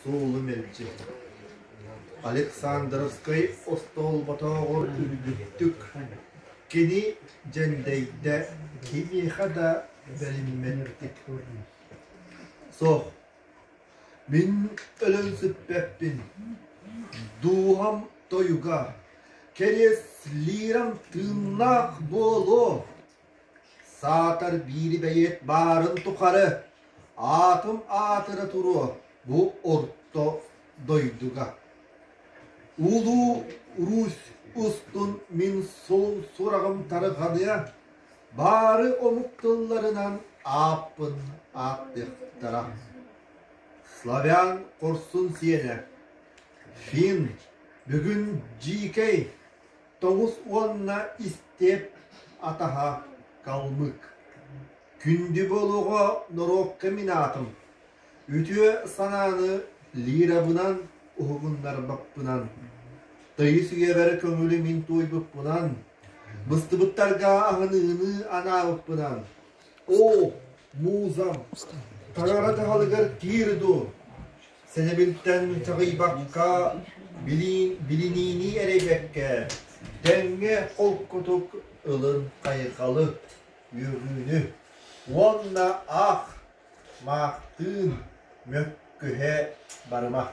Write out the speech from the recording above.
суолу мэлдьи Александровскай остоолботооҕор үрдүктүк кини дьэндэйдэ кимиэхэ да бэриммэттик. Суох, мин өлөн сүппэппин, дууһам тойуга, кэриэс лирам тыыннаах буолуо Саатар биири бэйиэт баарын тухары аатым аатыра туруо бу орто дойдуга. Улуу Русь устун мин суол сураҕым тарҕаныа, баары омук тылларынан ааппын ааттыахтара. Славян хорсун сиэнэ, фин бүгүн дьиикэй Тоҕус уонна истиэп атаһа Калмык. Күндү буолуоҕа норуокка мин аатым, үтүө санааны лирабынан уһугуннарбаппынан, тыйыс үйэбэр көҥүлү мин туойбуппунан, быстыбыттарга аһыныыны анаабыппынан, оо, музам, таҥара таһалыгар киир дуу, Сэнэбилтэн чаҕыйбакка, билиниини эрэйбэккэ, тэҥҥэ холкутук ылын хайҕалы, үөрүүнү уонна аах, маахтыын мөккүһэ барыма.